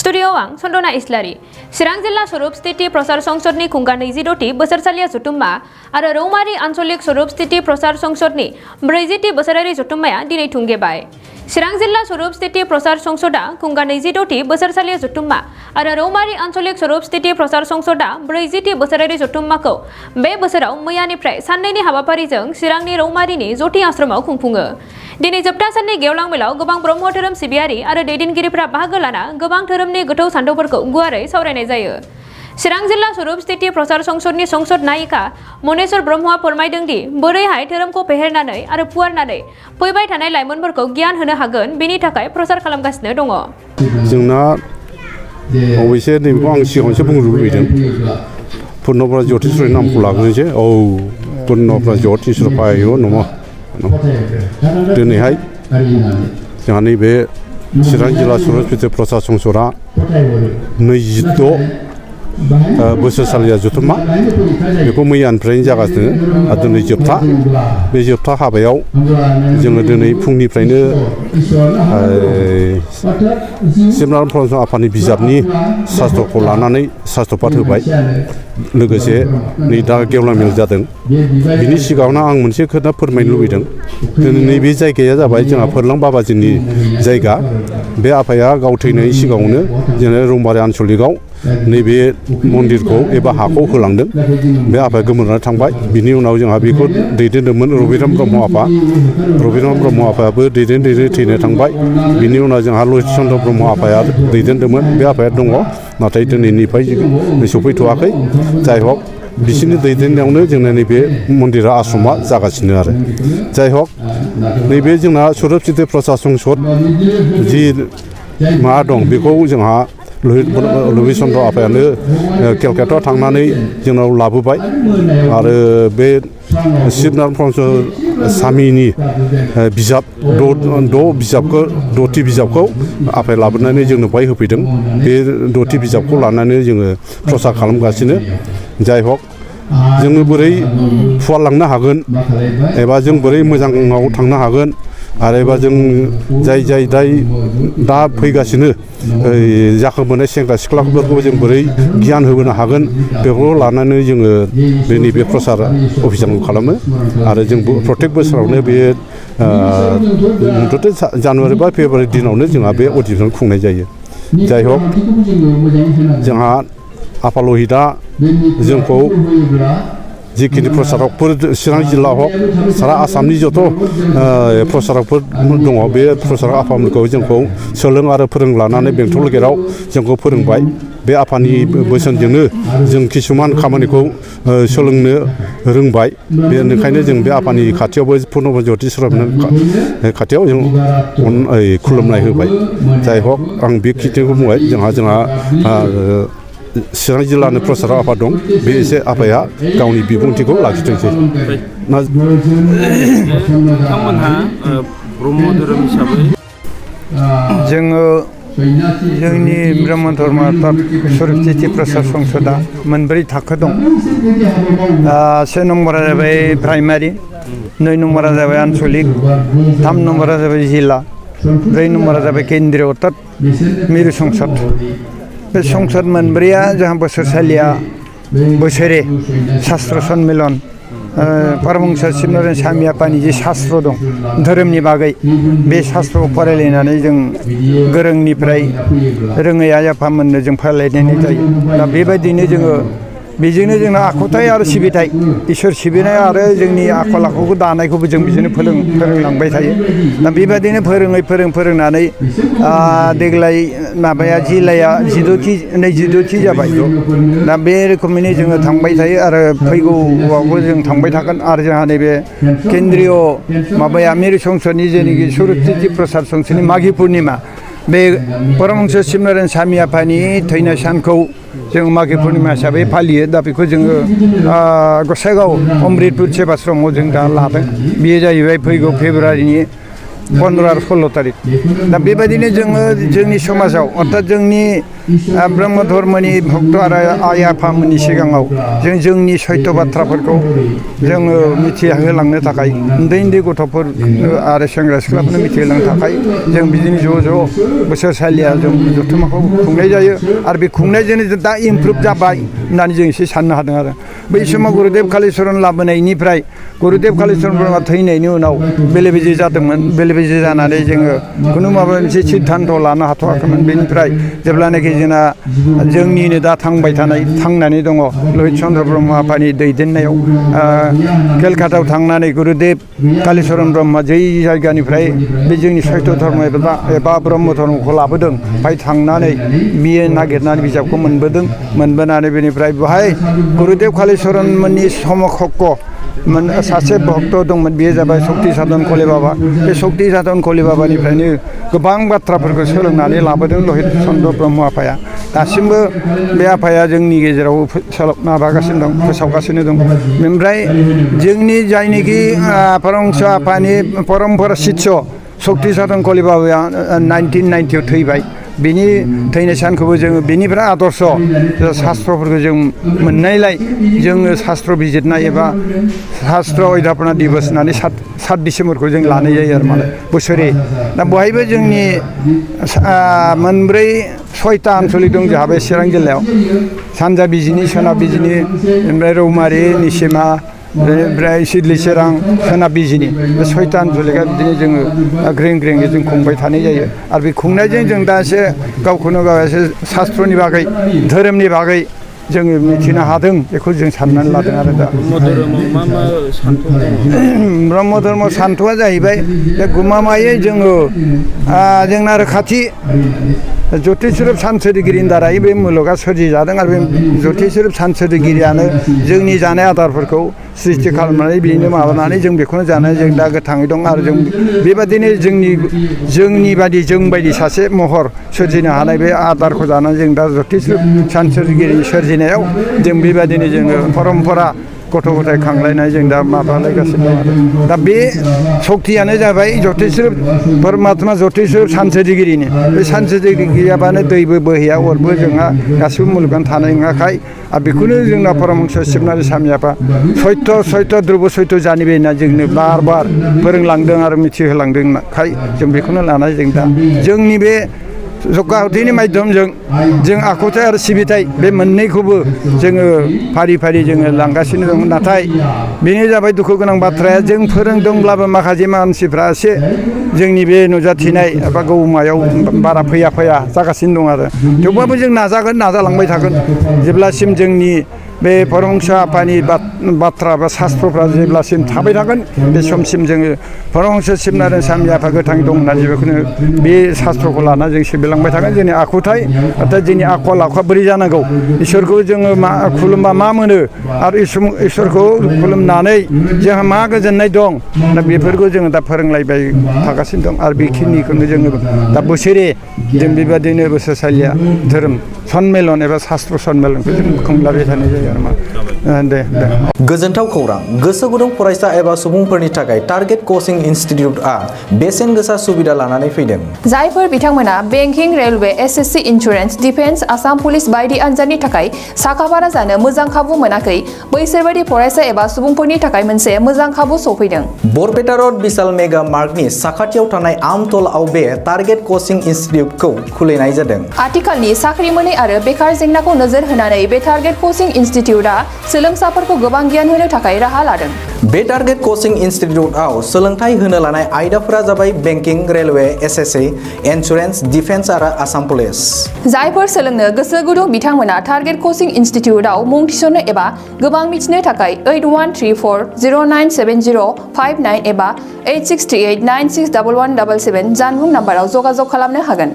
Studio Wang Sondona Islari Sirang Jilla Surup Stiti Prosar Songsodni Kunga 22 Bosorsaliya Jutumma Ara Raumari Ansolik Surup Stiti Prosar Songsodni 40 Bosorari Jutummaya Dinai Thunggebai Sirang Jilla Surup Stiti Prosar Songsoda Kunga 22 Bosorsaliya Jutumma Ara Raumari Ansolik Surup Stiti Prosar Songsoda 40 Bosorari Jutummako Be Bosorau मैयानिफ्राय साननैनि हाबाफारिजों चिरांनि रौमारिनि जति आश्रमाव खुंफुङो दिनै जोबथा साननि गेवलां मेलाव गोबां ब्रह्म धोरोम सिबियारि आरो दैदेनगिरिफोरा बाहागो लाना गोबां धोरोमनि गोथौ सानथौफोरखौ गुवारै सावरायनाय जायो चिरां जिल्ला स्वरूप स्थिति प्रसार संसदनि संसद नायिका मनेश्वर ब्रह्मआ फोरमायदों दि बोरैहाय धोरोमखौ फेहेरनानै आरो फुवारनानै फैबाय थानाय लाइमोनफोरखौ गियान होनो हागोन बेनि थाखाय प्रसार खालामगासिनो दङ जोंना अबयसे नैबेखौ आं सिगाङावसो बुंनो लुबैदों पुर्णप्रसाद ज्योतिषरनि नामखौ लाग्रोनोसै पुर्णप्रसाद ज्योतिषर पायो नमः दिनैहाय जोंहा नैबे चिरां जिल्ला स्वरूप स्थिति प्रसार संसदआ 26 बोसोरसालिया जुथुम्मा बेखौ मैयानिफ्रायनो जागासिनो आरो दिनै जोबथा बे जोबथा हाबायाव जोङो दिनै फुंनिफ्रायनो शिबनारायण ब्रह्म आफादनि बिजाबनि शास्त्रखौ लानानै शास्त्रपाठ होबाय लोगोसे नै दा गेवलां मेल जादों बिनि सिगाङावनो आं मोनसे खोथा फोरमायनो लुबैदों दिनै नैबे जायगाया जाबाय जोंहा फोरलां बाबाजिनि जायगा बे आफाया गाव थैनायनि सिगाङावनो जोंनो रौमारि आन्सलिकआव नैबे मन्दिरखौ एबा हाखौ होलांदों बे आफाया गोमोरनानै थांबाय बिनि उनाव जोंहा बेखौ दैदेनदोंमोन रबिराम ब्रह्म आफा रबिराम ब्रह्म आफायाबो दैदेन थैनो थांबाय बिनि उनाव जोंहा लहित चन्द्र ब्रह्म आफाया दैदेनदोंमोन बे आफाया दङ नाथाय दिनैनिफ्राय सफैथ'वाखै जाय हक बिसोरनि दैदेननायावनो जोंना नैबे मन्दिरा आश्रमा जागासिनो आरो जाय हक नैबे जोंना स्वरूप स्थिति प्रसार संसद जि मा दं बेखौ जोंहा लहित चन्द्र आफायानो केलकातायाव थांनानै जोंनाव लाबोबाय आरो बे शिबनारायण ब्रह्म स्वामिनि बिजाब द'थि बिजाबखौ आफाया लाबोनानै जोंनो बाहाय होफैदों बे द'थि बिजाबखौ लानानै जोङो प्रसार खालामगासिनो जाय हक जोङो बोरै फुवारलांनो हागोन एबा जों बोरै मोजाङाव थांनो हागोन आरो एबा जों जाय दा फैगासिनो जाखांबोनाय सेंग्रा सिख्लाफोरखौ जों बोरै गियान होबोनो हागोन बेखौ लानानै जोङो नैबे प्रसार अभियानखौ खालामो आरो जों प्रत्येक बोसोरावनो बे जानुवारि बा फेब्रुवारि दिनावनो जोंहा बे अभियानखौ खुंनाय जायो जाय हक जोंहा आफा लहितआ जोंखौ जिखिनि प्रसारकफोर चिरां जिल्ला हक सारा आसामनि जत' प्रसारकफोर दङ बे प्रसारक आफामोनखौ जोंखौ सोलों आरो फोरोंलानानै बेंटल गेटआव जोंखौ फोरोंबाय बे आफानि बोसोनजोंनो जों किसुमान खामानिखौ सोलोंनो रोंबाय बेनिखायनो जों बे आफानि खाथियावबो पुर्णप्रसाद ज्योतिषरनि खाथियाव जों खुलुमनाय होबाय जाय हक आं बे खिथिखौ बुंबाय जोंहा चिरां जिल्लानि प्रसारक आफाद दं बे एसे आफाया गावनि बिबुंथिखौ लाखिथोंसै बिथांमोनहा ब्रह्म धोरोम हिसाबै जोङो जोंनि ब्रह्म धर्म स्वरूप स्थिति प्रसार संसदआ मोनब्रै थाखो दं से नम्बरा जाबाय प्राइमारि 2 नम्बरा जाबाय आन्सलिक 3 नम्बरा जाबाय जिल्ला 4 नम्बरा जाबाय केन्द्रीय अर्थात मिरु संसद बे संसद मोनब्रैया जोंहा बोसोरसालिया बोसोरे शास्त्र सन्मिलन परमहंस शिबनारायण स्वामी आफानि जे शास्त्र दं धोरोमनि बागै बे शास्त्रखौ फरायलायनानै जों गोरोंनिफ्राय रोङै आइ आफामोननो जों फरायलायनाय जायो दा बेबायदिनो जोङो बेजोंनो जोंना आखुथाय आरो सिबिथाय इसोर सिबिनाय आरो जोंनि आखल आखुखौ दानायखौबो जों बिदिनो फोरोंलांबाय थायो दा बेबायदिनो फोरोंनानै देग्लाय माबाया जिल्लाया 22 जाबाय दा बे रोखोमैनो जोङो थांबाय थायो आरो फैगौआवबो जों थांबाय थागोन आरो जोंहा नैबे केन्द्रीय माबाया मिरु संसदनि जेनाखि स्वरूप स्थिति प्रसार संसदनि माघी पुर्णिमा बे परमहंस शिबनारायण स्वामी आफानि थैनाय सानखौ जों माघी पुर्णिमा हिसाबै फालियो दा बेखौ जोङो गसाइगाव अमृतपुर सेबाश्रमआव जों दा लादों बेयो जाहैबाय फैगौ फेब्रुवारिनि 15 आरो 16 तारिख दा बेबायदिनो जोङो जोंनि समाजाव अर्थात जोंनि ब्रह्म धर्मनि भक्त आरो आइ आफामोननि सिगाङाव जों जोंनि सैथो बाथ्राफोरखौ जोङो मिथिहोलांनो थाखाय उन्दै उन्दै गथ'फोर आरो सेंग्रा सिख्लाफोरनो मिथिहोलांनो थाखाय जों बिदिनो ज' ज' बोसोरसालिया जों जथुम्माखौ खुंनाय जायो आरो बे खुंनायजोंनो जों दा इमप्रुभ जाबाय होननानै जों एसे साननो हादों आरो बै समाव गुरुदेब कालिचरन लाबोनायनिफ्राय गुरुदेब कालिचरन ब्रह्मआ थैनायनि उनाव बेले बेजे जादोंमोन बेले बेजे जानानै जोङो खुनु माबा मोनसे सिद्धान्त लानो हाथ'वाखैमोन बेनिफ्राय जेब्लानाखि जोंना जोंनिनो दा थांनानै दङ लहित चन्द्र ब्रह्म आफानि दैदेननायाव केलकातायाव थांनानै गुरुदेब कालिचरन ब्रह्मआ जै जायगानिफ्राय बे जोंनि सैथ धर्म एबा ब्रह्म धर्मखौ लाबोदों बाहाय थांनानै बियो नागिरनानै बिजाबखौ मोनबोनानै बेनिफ्राय बेहाय गुरुदेब कालिचरन मोननि समकक्ष सासे भक्त दंमोन बेयो जाबाय सक्ति साधन कले बाबा बे सक्ति साधन कले बाबानिफ्रायनो गोबां बाथ्राफोरखौ सोलोंनानै लाबोदों लहित चन्द्र ब्रह्म आफाया दासिमबो बे आफाया जोंनि गेजेराव माबागासिनो दं फोसावगासिनो दं ओमफ्राय जोंनि जायनोखि परमहंस आफानि परमपरा शिष्य सक्ति साधन कले बाबाया 1990 थैबाय बिनि थैनाय सानखौबो जोङो बेनिफ्राय आदर्श शास्त्रफोरखौ जों मोननायलाय जोङो शास्त्र बिजिरनाय एबा शास्त्र अध्यापना दिबस होननानै 7 डिसेम्बरखौ जों लानाय जायो आरो मालाय बोसोरे दा बहायबो जोंनि मोनब्रै 6टा आनसलिक दं जोंहा बे चिरां जिल्लायाव सानजा बिजिनि सोनाब बिजिनि ओमफ्राय रौमारि निसिमा ओमफ्राय सिदलि चिरां सोनाब बिजिनि बे 6टा आनसलिकआ बिदिनो जोङो ग्रें ग्रेङै जों खुंबाय थानाय जायो आरो बे खुंनायजों जों दा एसे गावखौनो गाव एसे शास्त्रनि बागै धोरोमनि बागै जोङो मिथिनो हादों बेखौ जों साननानै लादों आरो दा ब्रह्म धर्म सान्थौआ जाहैबाय गमामायै जोङो जोंना आरो खाथि ज्योतिस्वरूप सानसोरगिरिनि दारै बे मुलुगा सोरजिजादों आरो बे ज्योतिस्वरूप सानसोरगिरियानो जोंनि जानाय आदारफोरखौ सृष्टि खालामनानै बेनो माबानानै जों बेखौनो जानानै जों दा गोथाङै दं आरो जों बेबादिनो जोंनि बायदि सासे महर सोरजिनो हानाय बे आदारखौ जानानै जों दा ज्योतिस्वरूप सानसोरगिरिनि सोरजिनायाव जों बेबादिनो जोङो परम्परा गथ' गथाय खांलायनाय जों दा माबालायगासिनो दं आरो दा बे सक्तियानो जाबाय ज्योतिस्वरूप परमात्मा ज्योतिस्वरूप सानसोरगिरिनि बे सानसोरगिरि गैयाबानो दैबो बोहैया अरबो जोंहा गासिबो मुलुगानो थानाय नङाखाय आरो बेखौनो जोंना परमहंस शिबनारि स्वामी आफा सत्य ध्रुब सत्य जानिबे होनना जोंनो बार फोरोंलांदों आरो मिथिहोलांदोंखाय जों बेखौनो लानानै जों दा जोंनि बे जगाहतिनि माध्यमजों जों आखुथाय आरो सिबिथाय बे मोननैखौबो जोङो फारि जोङो लांगासिनो दं नाथाय बेनो जाबाय दुखु गोनां बाथ्राया जों फोरोंदोंब्लाबो माखासे मानसिफ्रा एसे जोंनि बे नुजाथिनाय एबा गौमायाव बारा फैया जागासिनो दं आरो थेवबाबो जों नाजालांबाय थागोन जेब्लासिम जोंनि बे परमहंस आफानि बाथ्रा बा शास्त्रफ्रा जेब्लासिम थाबाय थागोन बे समसिम जोङो परमहंस शिबनारायण स्वामी आफा गोथाङै दं होननानै बेखौनो बे शास्त्रखौ लाना जों सिबिलांबाय थागोन जोंनि आखुथाय अर्थात जोंनि आखल आखुआ बोरै जानांगौ इसोरखौ जोङो खुलुमबा मा मोनो आरो इसोरखौ खुलुमनानै जोंहा मा गोजोननाय दं दा बेफोरखौ जोङो दा फोरोंलायबाय थागासिनो दं आरो बेखिनिखौनो जोङो दा बोसोरे जों बेबादिनो बोसोरसालिया धोरोम सन्मेलन एबा शास्त्र सन्मेलनखौ जों खुंलाबाय थानाय जायो आरो मा दे गोजोनथाव खौरां गोसो गुदुं फरायसा एबा सुबुंफोरनि थाखाय टारगेट कचिं इनस्टिट्यूटआ बेसेन गोसा सुबिदा लानानै फैदों जायफोर बिथांमोना banking railway SSC insurance defence Assam police बायदि आनजादनि थाखाय साखाफारा जानो मोजां खाबु मोनाखै बैसोरबायदि फरायसा एबा सुबुंफोरनि थाखाय मोनसे मोजां खाबु सफैदों बरपेटा रोड विशाल मेगा मार्टनि साखाथियाव थानाय आमतलाव बे टारगेट कचिं इनस्टिट्यूटखौ खुलिनाय जादों आथिखालनि साख्रि मोनै आरो बेकार जेंनाखौ नोजोर होनानै बे टारगेट कचिं इनस्टिट्यूटआ सोलोंसाफोरखौ गोबां गियान होनो थाखाय राहा लादों बे टारगेट कचिं इनस्टिट्यूटआव सोलोंथाइ होनो लानाय आयदाफोरा जाबाय banking railway SSC insurance defence आरो आसाम पुलिस जायफोर सोलोंनो गोसो गुदुं बिथांमोना टारगेट कचिं इनस्टिट्यूटआव मुं थिसननो एबा गोबां मिथिनो थाखाय 8134097059 एबा 8638961177 जानबुं नाम्बाराव जगाजग खालामनो हागोन।